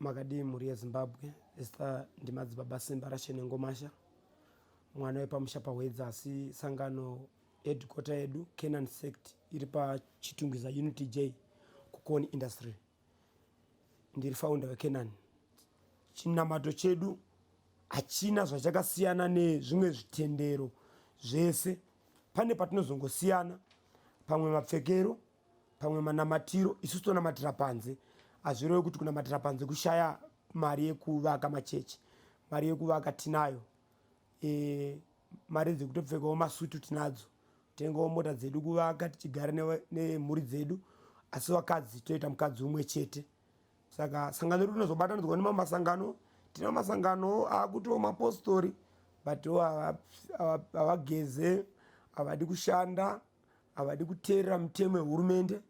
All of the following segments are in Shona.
Makadii mhuri yeZimbabwe, zita ndimadzibaba Simba Rashenengomasha, mwana wepamusha paHwedza, asi sangano headquarter yedu Canaan Sect iri paChitungwiza Unity J kuCorn Industry. Ndiri founder weCanaan. Chinamato chedu hachina zvachakasiyana nezvimwe zvitendero zvese. Pane patinozongosiyana, pamwe mapfekero, pamwe manamatiro. Isusu tonamatira panze, hazvirevi kuti kunamatira panze kushaya mari yekuvaka machechi. Mari yekuvaka tinayo, mari dzekutopfekawo masutu tinadzo, tengawo mota dzedu, kuvaka tichigara nemhuri dzedu, asi vakadzi toita mukadzi umwe chete. Saka sangano redu rinozobatanidzwa nemamwe masangano. Tine masangano akutiwo mapostori, but havageze, havadi kushanda, havadi kuteerera mitemo yehurumende.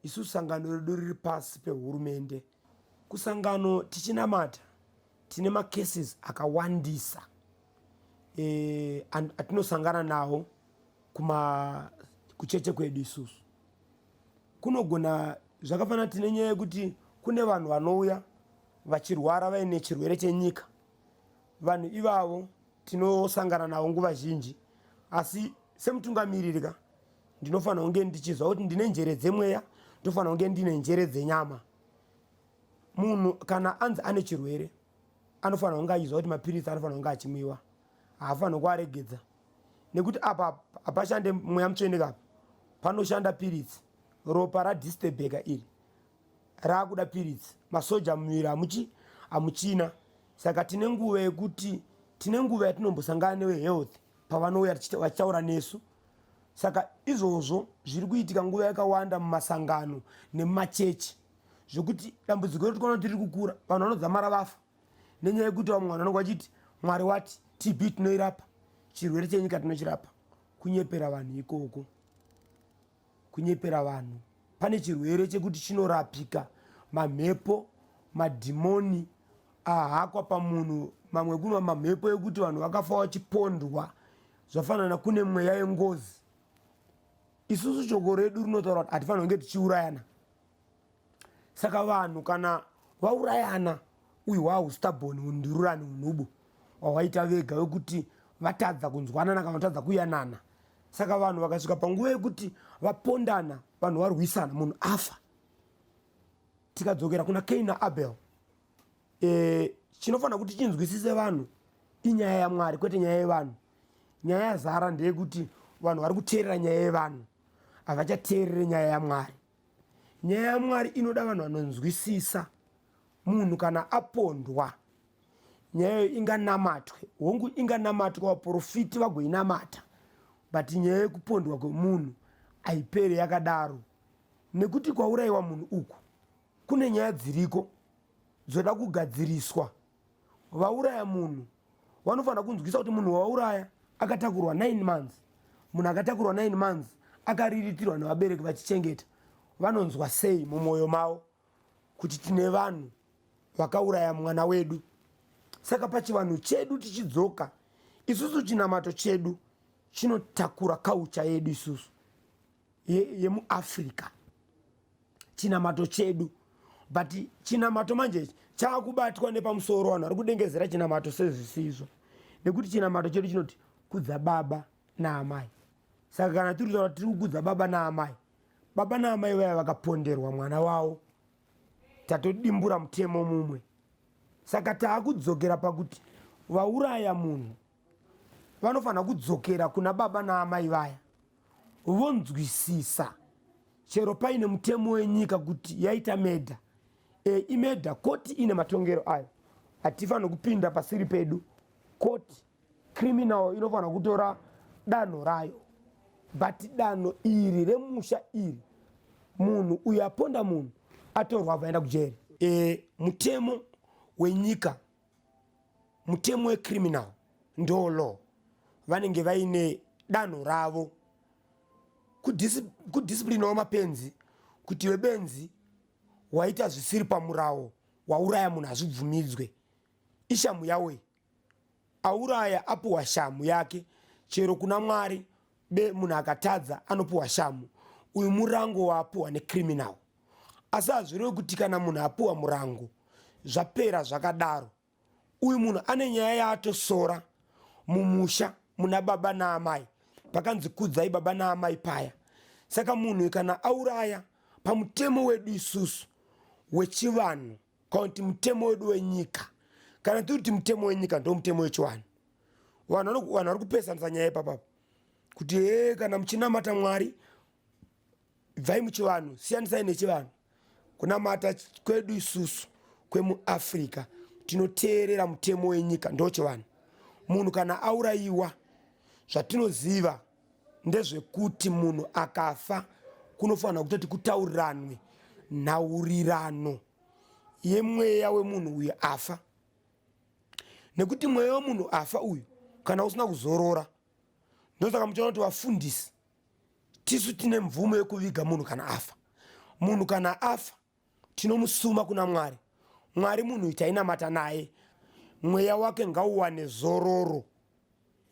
Isu sangano redu riri pasi pehurumende. Kusangano tichinamata tine macases akawandisa atinosangana nawo kuma kucheche kwedu isusu. Kunogona zvakafanana, tine nyaya yekuti kune vanhu vanouya vachirwara vaine chirwere chenyika. Vanhu ivavo tinosangana navo nguva zhinji, asi semutungamiriri ka, ndinofanira kunge ndichizwa kuti ndine njere dzemweya, ndofanira kunge ndine njere dzenyama. Munhu kana anzi ane chirwere anofanira kunge achizwa kuti mapiritsi anofanira kunge achimwiwa, haafaniri kuaregedza, nekuti apa hapashande mweya mutsvene kapa, panoshanda piritsi. Ropa radisturbeka iri raakuda piritsi, masoja muviri hamuchina. Saka tine nguva yekuti tine nguva yatinombosangana nevehealth pavanouya vachitaura nesu. Saka izvozvo zviri kuitika nguva yakawanda mumasangano nemumachechi, zvekuti dambudziko iro tikaona kuti riri kukura, vanhu vanodzamara vafa nenyaya yekuti vamwe vanhu vanonge vachiti Mwari wati TB tinoirapa, chirwere chenyika tinochirapa. Kunyepera vanhu ikoko, kunyepera vanhu. Pane chirwere chekuti chinorapika, mamhepo, madhimoni ahakwa pamunhu, mamwe kunwa mamhepo ekuti vanhu vakafa vachipondwa, zvafanana kune mweya yengozi. Isusu shoko redu rinotaura kuti hatifanira kunge tichiurayana. Saka vanhu kana vaurayana, uyu hwaustabon, undururani, unhubu hwawaita vega wekuti vatadza kunzwanana kana vatadza kuyanana. Saka vanhu vakasvika panguva yekuti vapondana, vanhu varwisana, munhu afa. Tikadzokera kuna Cain naAbel, chinofanira kuti chinzwisise vanhu inyaya yaMwari, kwete nyaya yevanhu. Nyaya yazara ndeyekuti vanhu vari kuteerera nyaya yevanhu, havachateerere nyaya yaMwari. Nyaya yaMwari inoda vanhu vanonzwisisa. Munhu kana apondwa, nyaya iyo inganamatwe, hongu inganamatwa, vaprofiti vagoinamata, but nyaya yekupondwa kwemunhu haipere yakadaro, nekuti kwaurayiwa munhu uku kune nyaya dziriko dzoda kugadziriswa. Vauraya munhu vanofanira kunzwisa kuti munhu wauraya akatakurwa 9 months. Munhu akatakurwa 9 months akariritirwa nevabereki vachichengeta, vanonzwa sei mumwoyo mavo kuti tine vanhu vakauraya mwana wedu? Saka pachivanhu chedu tichidzoka isusu, chinamato chedu chinotakura kaucha yedu isusu yemuAfrica, chinamato chedu. But chinamato manje chaakubatwa nepamusoro, vanhu vari kudengezera chinamato sezvisizvo, nekuti chinamato chedu chinoti kudza baba naamai. Saka kana tiri kutaura tiri kukudza baba naamai, baba naamai vaya vakaponderwa mwana wavo, tatodimbura mutemo mumwe. Saka taakudzokera pakuti vauraya munhu vanofanira kudzokera kuna baba naamai vaya, vonzwisisa chero paine mutemo wenyika kuti yaita murder, imurder, koti ine matongero ayo, hatifaniri kupinda pasiri pedu. Koti criminal inofanira kutora danho rayo, but danho iri remusha iri, munhu uyo aponda munhu atorwa abva kujeri. Mutemo wenyika, mutemo wecriminal ndo law, vanenge vaine danho ravo kudisciplinawo mapenzi, kuti webenzi waita zvisiri pamurawo, wauraya munhu, hazvibvumidzwe, ishamu yawe. Auraya apuhwa shamu yake. Chero kuna Mwari be munhu akatadza anopuhwa shamu. Uyu murango waapuhwa necriminal, asi hazvirevi kuti kana munhu apuhwa murango. Zvapera zvakadaro, uyu munhu ane nyaya yaatosora mumusha muna baba naamai pakanzi kudzai baba naamai paya. Saka munhu kana auraya pamutemo wedu isusu wechivanhu kana kuti mutemo wedu wenyika, kana tiri kuti mutemo wenyika ndo mutemo wechivanhu, vanhu vari kupesanisa nyaya ipapapa kuti hee kana muchinamata Mwari bvai muchivanhu, siyanisai nechivanhu. Kunamata kwedu isusu kwemuAfrica tinoteerera mutemo wenyika ndochivanhu. Munhu kana aurayiwa, zvatinoziva ndezvekuti munhu akafa kunofanira kutoti kutauriranwe nhaurirano yemweya wemunhu uyu afa, nekuti mweya wemunhu afa uyu kana usina kuzorora, ndosaka muchiona kuti vafundisi tisu tine mvumo yekuviga munhu kana afa. Munhu kana afa tinomusuma kuna Mwari. Mwari munhu tainamata naye, mweya wake ngauwane zororo,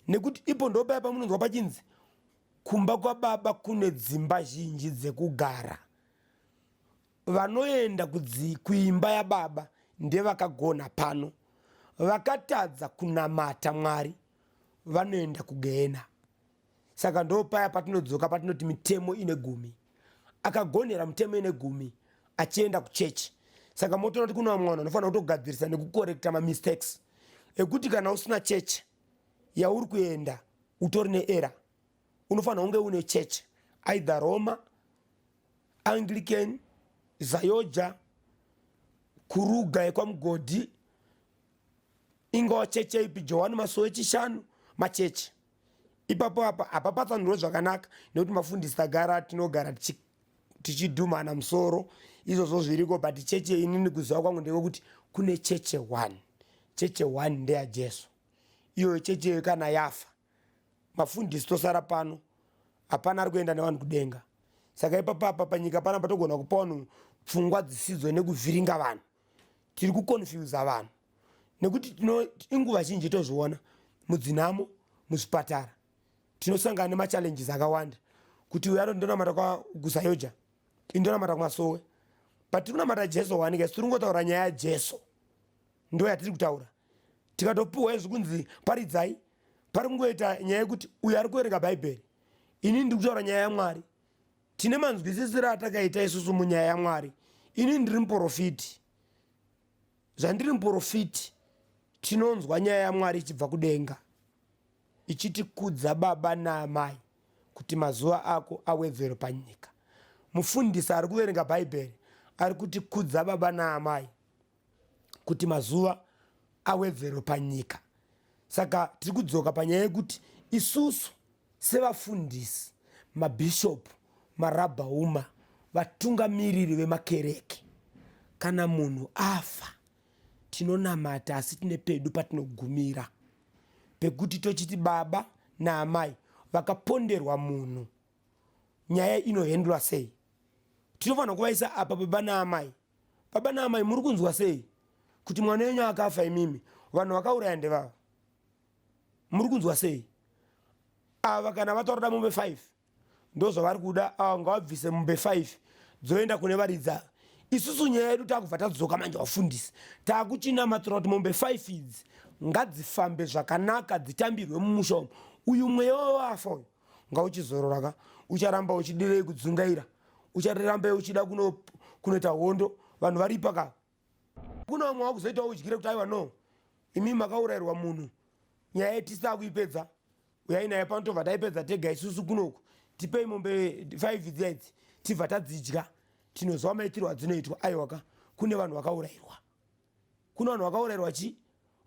nekuti ipo ndopaya pamunonzwa pachinzi kumba kwababa kune dzimba zhinji dzekugara. Vanoenda kuimba yababa ndevakagona pano, vakatadza kunamata Mwari vanoenda kugehena. Saka ndopaya patinodzoka patinoti mitemo ine gumi. Akagonera mutemo ine gumi achienda kuchechi. Saka motoona kuti kune vamwe vanhu vanofanira kutogadzirisa nekukorekta mamistakes ekuti kana usina chechi yauri kuenda utori neera, unofanira kunge une chechi either Roma, Anglican, Zayoja, Kuruga yekwaMugodhi, ingawa chechi ipi, Johani Masowe Chishanu, machechi ipapo apa hapapatsanurwe zvakanaka nekuti mafundisi tagara tinogara tichidhumana musoro, izvozvo zviriko. But cheche inini kuziva kwangu ndewekuti kune cheche one. Cheche one ndeyaJesu. Iyoyo cheche iyoyo kana yafa, mafundisi tosara pano, hapana ari kuenda nevanhu kudenga. Saka ipapo apa panyika panapa togona kupa vanhu pfungwa dzisidzo nekuvhiringa vanhu. Tiri kuconfusa vanhu nekuti inguva zhinji tozviona mudzinhamo, muzvipatara tinosangana nemachallenges akawanda kuti uyo anoti ndonamata kwaGuzayoja, indonamata kumasowe, but tiri kunamata Jesu wani guys. Tiri kungotaura nyaya yaJesu, ndo yatiri kutaura. Tikatopiwa izvi kunzi paridzai, pari kungoita nyaya yekuti uyo ari kuverenga Bhaibheri, inini ndiri kutaura nyaya yaMwari. Tine manzwisisiro atakaita isusu munyaya yaMwari. Inini ndiri muprofiti. Zvandiri muprofiti, tinonzwa nyaya yaMwari ichibva kudenga ichiti kudza baba naamai kuti mazuva ako awedzerwe panyika. Mufundisi ari kuverenga Bhaibheri ari kuti kudza baba naamai kuti mazuva awedzerwe panyika. Saka tiri kudzoka panyaya yekuti isusu sevafundisi, mabhishopu, marabhauma, vatungamiriri vemakereke, kana munhu afa tinonamata, asi tine pedu patinogumira pekuti tochiti baba naamai vakaponderwa munhu, nyaya inohendlwa sei? Tinofanira kuvaisa apa baba naamai. Baba naamai, muri kunzwa sei kuti mwana wenyu akafa? Imimi vanhu vakauraya ndevava, muri kunzwa sei? Ava kana vataura mombe 5 ndo zvavari kuda, ava ngavabvise mombe 5 dzoenda kune varidzi. Isusu nyaya yedu takubva tadzoka manje, vafundisi takuchinamatira kuti mombe 5 idzi ngadzifambe zvakanaka, dzitambirwe mumusha umu. Uyu mweya wawafa uyu ngauchizorora ka. Ucharamba uchidirei kudzungaira? Ucharamba uchida kunoita hondo? Vanhu varipa ka. Kuna vamwe vakuzoitawo udyire kuti aiwa, no, imi makaurayirwa munhu, nyaya yetisina kuipedza, uyai naye pano, tobva taipedza tega isusu kunoku. Tipei mombe 5 dziya idzi, tibva tadzidya, tinozwa maitirwo adzinoitwa. Aiwa ka, kune vanhu vakaurayirwa, kune vanhu vakaurayirwa chi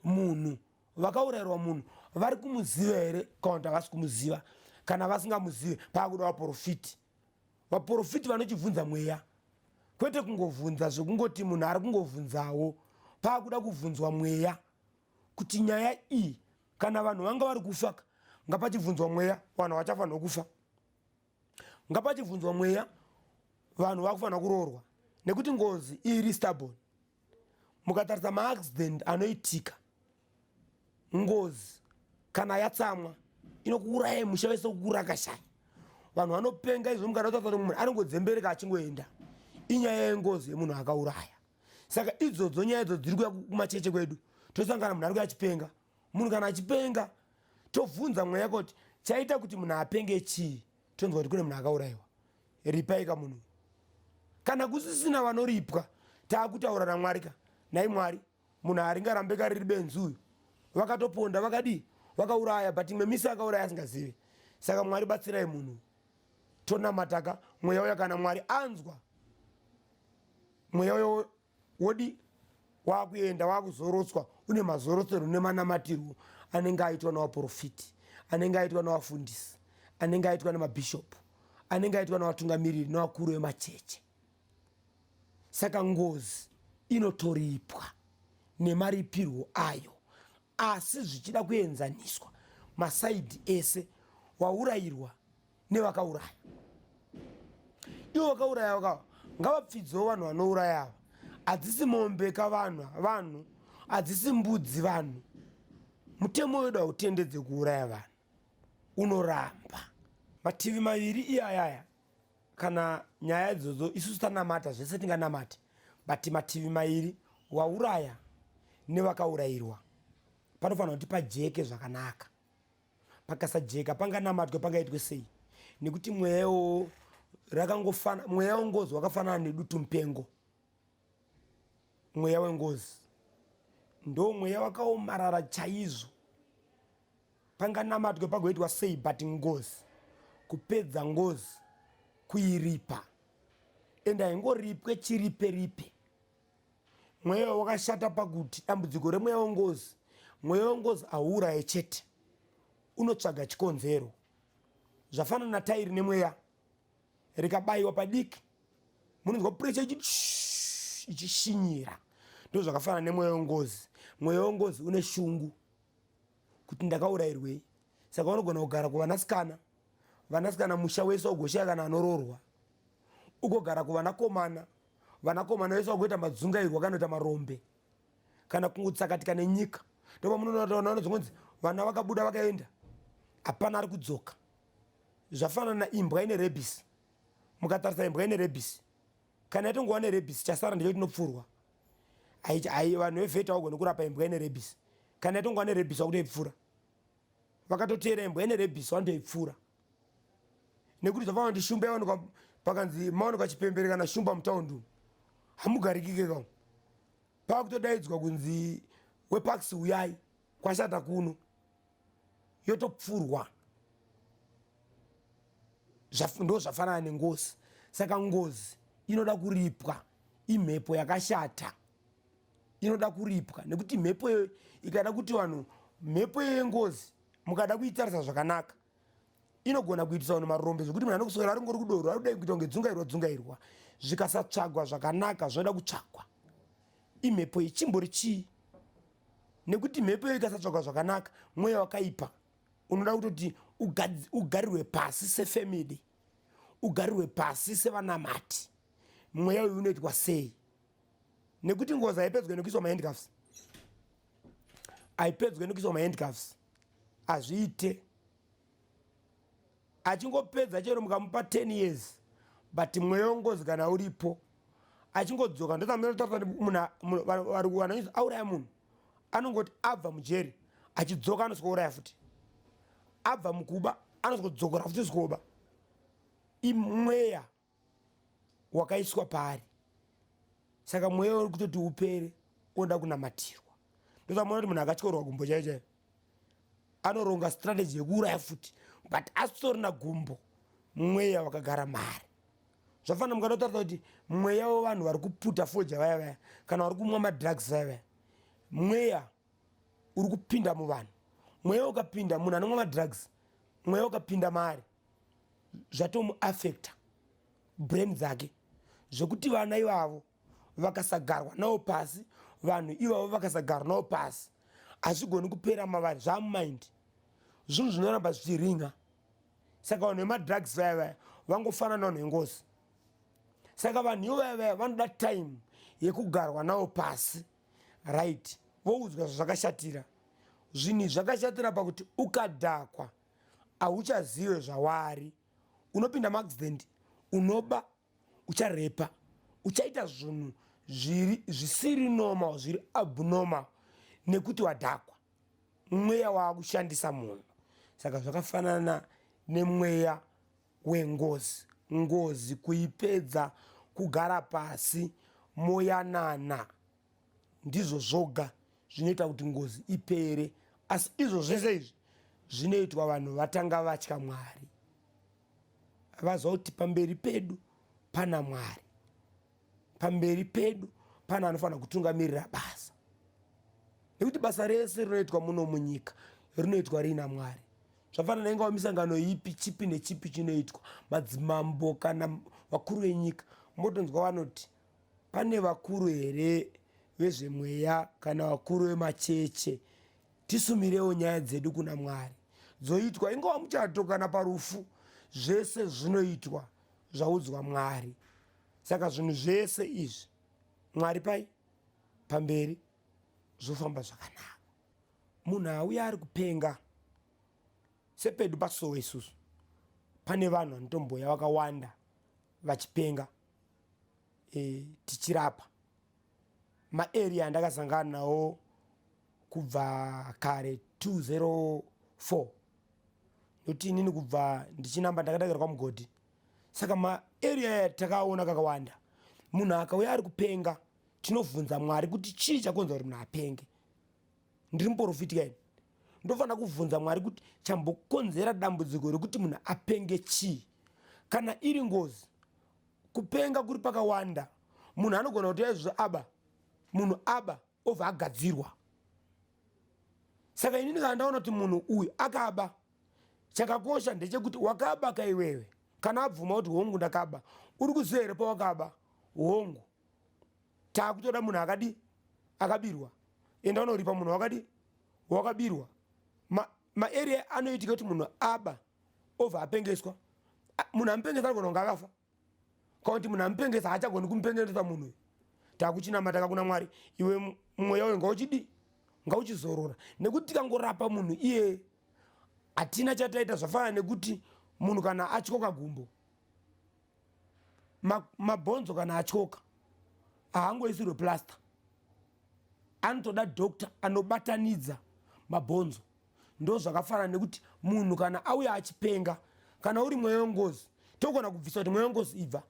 munhu, vakaurayirwa munhu vari kumuziva here kana kuti havasi kumuziva? Kana vasingamuzive, paakuda vaprofiti. Vaprofiti vanochibvunza mweya, kwete kungovhunza zvekungoti munhu ari kungovhunzawo. Paakuda kubvunzwa mweya kuti nyaya iyi, kana vanhu vanga vari kufa, ngapachibvunzwa mweya, vanhu havachafanirwa kufa. Ngapachibvunzwa mweya, vanhu vakufanira kuroorwa, nekuti ngozi iri stubborn. Mukatarisa maaccident anoitika, ngozi kana yatsamwa inokuurayai musha wese, kukurakashai. Vanhu vanopenga izvo. Mukada kutarisa kuti munhu anongodzembereka achingoenda, inyaya yengozi yemunhu akauraya. Saka idzodzo nyaya idzo dziri kuya kumacheche kwedu, tosangana munhu ari kuya achipenga. Munhu kana achipenga, tovhunza mweya kuti chaita kuti munhu apenge chii? Tonzwa kuti kune munhu akaurayiwa. Ripai ka munhu. Kana kusisina vanoripwa, taakutaura naMwari ka. Nhai Mwari, munhu haringarambe ka riri benzi uyu. Vakatoponda, vakadii, vakauraya, but imwe misi akauraya asingazive. Saka Mwari, batsirai munhu. Tonamataka mweya uya. Kana Mwari anzwa, mweya uyo wodi wakuenda, wakuzorotswa. Une mazorotsero nemanamatirwo anenge aitwa navaprofiti, anenge aitwa navafundisi, anenge aitwa nemabhishopu, anenge aitwa navatungamiriri nevakuru vemacheche. Saka ngozi inotoripwa nemaripirwo ayo, asi zvichida kuenzaniswa masaidhi ese, waurayirwa nevakauraya. Ivo vakauraya vakava ngavapfidzewo. Vanhu vanouraya ava, hadzisi mombe ka vanhu, vanhu hadzisi mbudzi, vanhu. Mutemo wedu hautendedze kuuraya vanhu, unoramba. Mativi maviri iyayaya, kana nyaya idzodzo isusu tanamata zvese tinganamate, but mativi mairi, wauraya nevakaurayirwa, panofanira kuti pajeke zvakanaka. Pakasajeka, panganamatwe, pangaitwe sei? Nekuti mweyawo rakangofana, mweya wengozi wakafanana nedutu mupengo. Mweya wengozi ndo mweya wakaomarara chaizvo. Panganamatwe, pagoitwa sei, but ngozi, kupedza ngozi, kuiripa, ende haingoripwe chiripe ripe. Mweya wakashata pakuti dambudziko remweya wengozi, mweya wengozi hauuraye chete, unotsvaga chikonzero. Zvafanana tairi nemweya, rikabayiwa padiki munonzwa purecha ichishinyira. Ndo zvakafanana nemweya wengozi. Mweya wengozi une shungu kuti ndakaurayirwei. Saka unogona kugara kuvanasikana, vanasikana musha wese ugoshaya kana anoroorwa, ugogara kuvanakomana, vanakomana vese vagoita madzungairwa, kanoita marombe, kana kungotsakatika nenyika. Ndopamunoona zvongonzi vana vakabuda vakaenda, hapana ari kudzoka. Zvafanana imbwa ine rabies. Mukatarisa imbwa ine rabies, kana yatongova nerabies, chasara ndechekuti inopfurwa. Vanhu vevet vagone kurapa imbwa ine rabies. Kana yatongova nerabies, vakutoipfura. Vakatoteera imbwa ine rabies, vanotoipfura, nekuti zvafanana kuti shumba yaonekwa, pakanzi maonekwa chipembere kana shumba mutaundi umu, hamugarikike kamo. Pakutodaidzwa kunzi weparks uyai, kwashata kuno, yotopfurwa. Ndo zvafanana nengozi. Saka ngozi inoda kuripwa, imhepo yakashata, inoda kuripwa, nekuti mhepo iyoyo ikada kuti vanhu, mhepo iyo yengozi, mukada kuitarisa zvakanaka, inogona kuitisa vanhu marombe, zvekuti munhu anokuswera ari ngori kudoro, ari kudai kuita kunge dzungairwa dzungairwa. Zvikasatsvagwa zvakanaka, zvinoda kutsvagwa imhepo ichimbori chii, nekuti mhepo iyo ikasatsvagwa zvakanaka, mweya wakaipa unoda kutoti ugarirwe pasi sefamily, ugarirwe pasi sevanamati. Mweya uyu unoitwa sei? Nekuti ngozi haipedzwe nekuiswa mahandcuffs, haipedzwe nekuiswa mahandcuffs, hazviite. Achingopedza, chero mukamupa 10 years, but mweya wengozi kana uripo, achingodzoka. Ndomunhu auraya munhu, anongoti abva mujeri, achidzoka anosvikouraya futi. Abva mukuba, anosvikodzokera futi svikoba. Imweya wakaiswa paari. Saka mweya uri kutoti upere oda kunamatirwa. Ndosamuona kuti munhu akatyorwa gumbo chaiyo chaiyo anoronga strategy yekuuraya futi, but asitorina gumbo, mweya wakagara mari. Zvafanira mukatotarisa kuti mweya wevanhu vari kuputa foja vaya vaya, kana vari kumwa madrugs vaya vaya, mweya uri kupinda muvanhu. Mweya ukapinda munhu anomwa madrugs, mweya ukapinda maari, zvatomuafecta brain dzake, zvekuti vana ivavo vakasagarwa navo pasi, vanhu ivavo vakasagarwa navo pasi, hazvigoni kupera mavari. Zvamumind, zvinhu zvinoramba zvichiringa. Saka vanhu vemadrugs vaya vaya vangofanana vanhu vengozi. Saka vanhu ivo vaya vaya vanoda time yekugarwa navo pasi, right, voudzwa zvazvakashatira. Zvinhu zvakashatira pakuti ukadhakwa hauchazive zvawari, unopinda muaccident, unoba, ucharepa, uchaita zvinhu. zviri zvisiri normal, zviri abnormal nekuti wadhakwa. Mweya waakushandisa munhu. Saka zvakafanana nemweya wengozi. Ngozi kuipedza kugara pasi moyanana ndizvo zvoga zvinoita kuti ngozi ipere. Asi izvo zvese izvi zvinoitwa vanhu vatanga vatya Mwari, vaziva kuti pamberi pedu pana Mwari, pamberi pedu pana anofanira kutungamirira basa, nekuti basa rese rinoitwa muno munyika rinoitwa riina Mwari. Zvafanana ingava misangano ipi, chipi nechipi chinoitwa, madzimambo kana vakuru venyika, motonzwa vanoti pane vakuru here vezvemweya kana vakuru vemacheche, tisumirewo nyaya dzedu kuna Mwari. Dzoitwa ingava muchato kana parufu, zvese zvinoitwa zvaudzwa Mwari. Saka zvinhu zvese izvi Mwari pai pamberi, zvofamba zvakanaka. Munhu auya ari kupenga sepedu pasowe isusu pane vanhu vanotomboya vakawanda vachipenga tichirapa. Maarea andakasangana nawo kubva kare 204, nokuti inini kubva ndichinamba ndakadakira kwamugodhi, saka maarea aya takaona kakawanda. Munhu akauya ari kupenga, tinovhunza Mwari kuti chii chakonza kuti munhu apenge. Ndiri muprofiti kaini, ndofanira kuvhunza Mwari kuti chambokonzera dambudziko rekuti munhu apenge chii. Kana iri ngozi, kupenga kuri pakawanda. Munhu anogona kuti aizvozvo aba, munhu aba obva agadzirwa. Saka inini kana ndaona kuti munhu uyu akaba, chakakosha ndechekuti wakaba kaiwewe, kana abvuma kuti hongu ndakaba, uri kuziva here pawakaba? Hongu. Takutoda munhu akadi akabirwa, enda unoripa munhu wakadi wakabirwa. Maarea ma anoitika kuti munhu aba obva apengeswa. Munhu amupengesa anogona kunge akafa, kana kuti munhu amupengesa haachagoni kumupengesa munhu uyu. Takuchinamata kakuna Mwari, iwe mweya uyu ngauchidi ngauchizorora, nekuti tikangorapa munhu iyeye hatina chataita. Zvafanana nekuti munhu kana atyoka gumbo, mabhonzo kana atyoka haangoisirwe plaster, anotoda doctor anobatanidza mabhonzo. Ndo zvakafanana nekuti munhu kana auya achipenga, kana uri mweya wengozi, togona kubvisa kuti mweya wengozi ibva,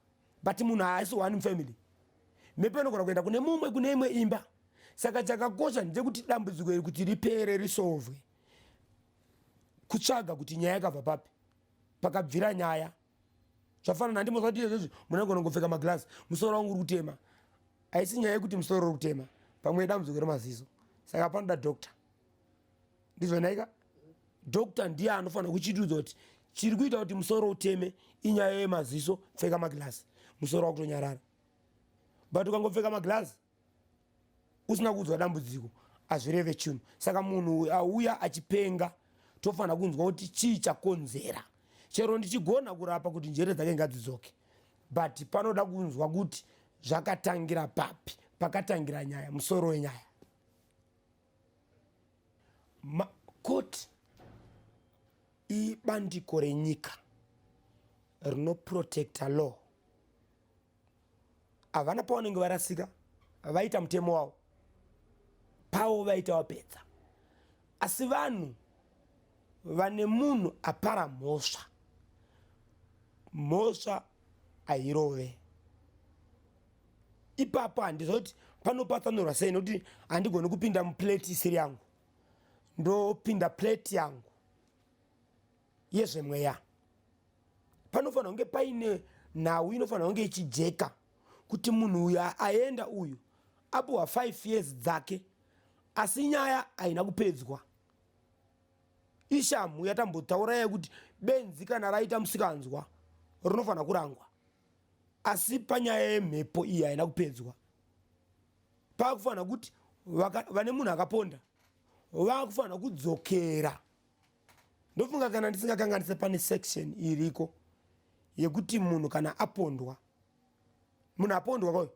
but munhu haasi one family, mhepo inogona kuenda kune mumwe, kune imwe imba. Saka chakakosha ndechekuti dambudziko iri kuti ripere, risovwe, kutsvaga kuti nyaya yakabva papi, pakabvira nyaya. Zvafanana handimozwa kuti izvozvi munhu anogona kungopfeka maglass, musoro wangu uri kutema. Haisi nyaya yekuti musoro uri kutema, pamwe dambudziko remaziso, saka panoda doctor. Ndizvo naika doctor ndiye anofanira kuchitiudza kuti chiri kuita kuti musoro uteme inyaya yemaziso, pfeka maglass, musoro wakutonyarara. But ukangopfeka maglass usina kuudzwa dambudziko, hazvireve chinhu. Saka munhu auya achipenga, tofanira kunzwa kuti chii chakonzera. Chero ndichigona kurapa kuti njere dzake ngadzidzoke, but panoda kunzwa kuti zvakatangira papi, pakatangira nyaya, musoro wenyaya. Court ibandiko renyika rinoprotecta law. Havana pavanenge varasika, vaita mutemo wavo pavo, vaita vapedza. Asi vanhu vane munhu apara mhosva, mhosva hairove ipapo. Handiziva kuti panopatsanurwa sei, nekuti handigoni kupinda muplate isiri yangu. Ndopinda plate yangu yezvemweya. Panofanira kunge paine nhau inofanira kunge ichijeka kuti munhu uyu aenda uyu apiwa 5 years dzake, asi nyaya haina kupedzwa. Ishamhu yatambotaura yekuti benzi kana raita musikanzwa rinofanira kurangwa, asi panyaya yemhepo iyi haina kupedzwa. Pakufanira kuti vane munhu akaponda vakufanira kudzokera. Ndofunga kana ndisingakanganise pane section iriko yekuti munhu kana apondwa, munhu apondwa kwayo,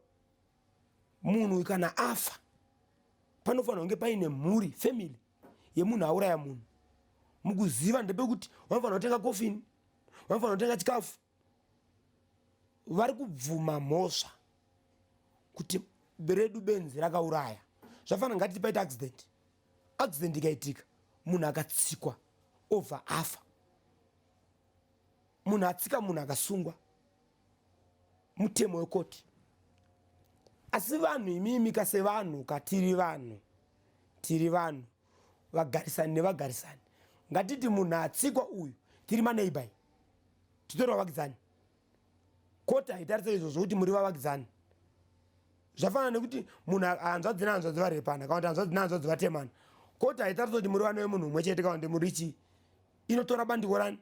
munhu kana afa, panofanira kunge paine mhuri, family yemunhu auraya munhu. Mukuziva ndepekuti vanofanira kutenga kofini, vanofanira kutenga chikafu. Vari kubvuma mhosva kuti Redu benzi rakauraya. Zvafanana ngatiti paita accident. Accident ikaitika, munhu akatsikwa obva afa. Munhu atsika munhu akasungwa. Mutemo wekoti. Asi vanhu imimi ka sevanhu ka tiri vanhu. Tiri vanhu vagarisani nevagarisani. Ngatiti munhu atsikwa uyu tiri maneighbor. Titori vavakidzani. Koti haitarise izvozvo kuti muri vavakidzani. Zvafanana nekuti munhu hanzvadzi nehanzvadzi varepana kana kuti hanzvadzi nehanzvadzi vatemana. Koti haitarise kuti muri vana vemunhu umwe chete kana kuti muri chii. Inotora bandiko rani?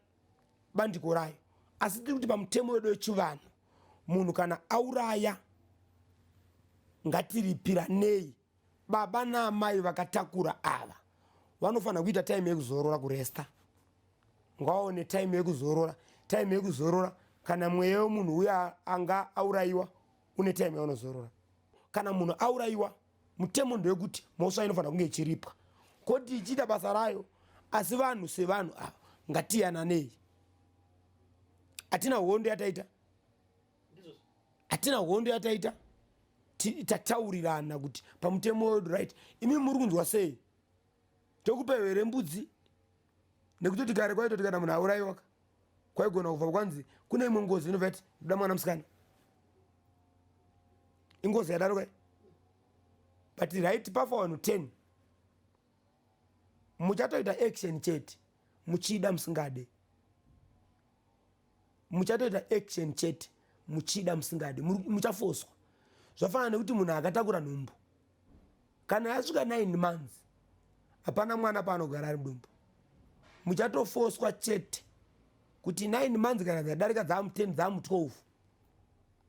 Bandiko rayo. Asi tiri kuti pamutemo wedu wechivanhu munhu kana auraya ngatiripiranei. Baba naamai vakatakura ava vanofanira kuita time yekuzorora, kuresta. Ngawaone time yekuzorora, time yekuzorora. Kana mweya wemunhu uya anga aurayiwa une time yaunozorora. Kana munhu aurayiwa, mutemo ndewekuti mhosva inofanira kunge ichiripwa, koti ichiita basa rayo. Asi vanhu sevanhu ava ngatiyananei. Hatina hondo yataita, hatina hondo yataita. Tataurirana kuti pamutemo wedu, right, imi muri kunzwa sei? Tokupa here mbudzi? Nekutoti kare kwaitoti kana munhu aurayiwa kwaigona kubva kwanzi kune imwe ngozi inobva yati ndoda mwana musikana. Ingozi yadaro kai. But right, pafa vanhu 10, muchatoita action chete, muchida musingade. Muchatoita action chete, muchida musingade, muchafoswa. Zvafanana nekuti munhu akatakura nhumbu, kana yasvika 9 months, hapana mwana paanogara ari mudumbu. Muchatofoswa chete kuti 9 months kana dzadarika, dzamu 10, dzamu 12,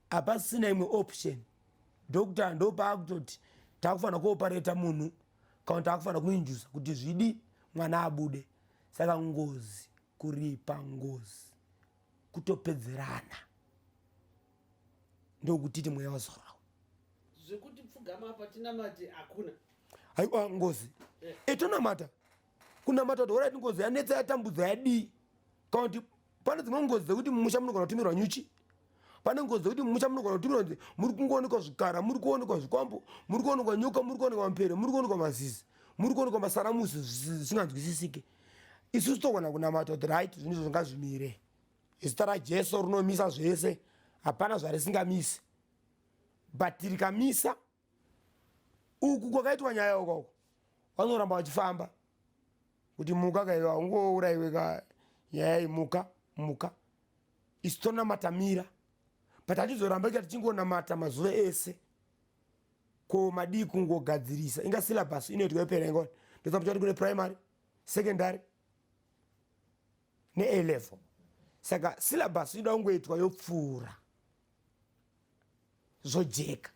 hapasina imwe option. Doctor ndopaakutoti takufanira kuopareta munhu kana takufanira kuinjusa kuti zvidi mwana abude. Saka ngozi, kuripa ngozi kutopedzerana, ndokutiti mweya wazorora. Zvekuti pfugama apa tinamate hakuna. Haiwa, ngozi itonamata, kunamata kuti alright, ngozi yanetsa, yatambudza, yadii. Kana kuti pane dzimwe ngozi dzekuti mumusha munogona kutumirwa nyuchi. Pane ngozi dzekuti mumusha munogona kutumirwa nzi muri kungoonekwa zvikara, muri kuonekwa zvikwambo, muri kuonekwa nyoka, muri kuonekwa mapere, muri kuonekwa mazizi, muri kuonekwa masaramusi zvisinganzwisisike. Isusu togona kunamata kuti right, zvinhu izvo ngazvimire, zita raJesu rinomisa zvese, hapana zvarisingamisi. But rikamisa uku kwakaitwa nyaya ukoko, vanoramba vachifamba kuti muka kaiwa, ungourayiwe ka nyaya iyi, muka muka. Isu tonamata mira, but hatizoramba ika tichingonamata mazuva ese. Ko madii kungogadzirisa? Inga syllabus inoitwa yopera ingoni ndosambucha kuti kune primary, secondary neA level. Saka syllabus inoda kungoitwa yopfuura, zvojeka.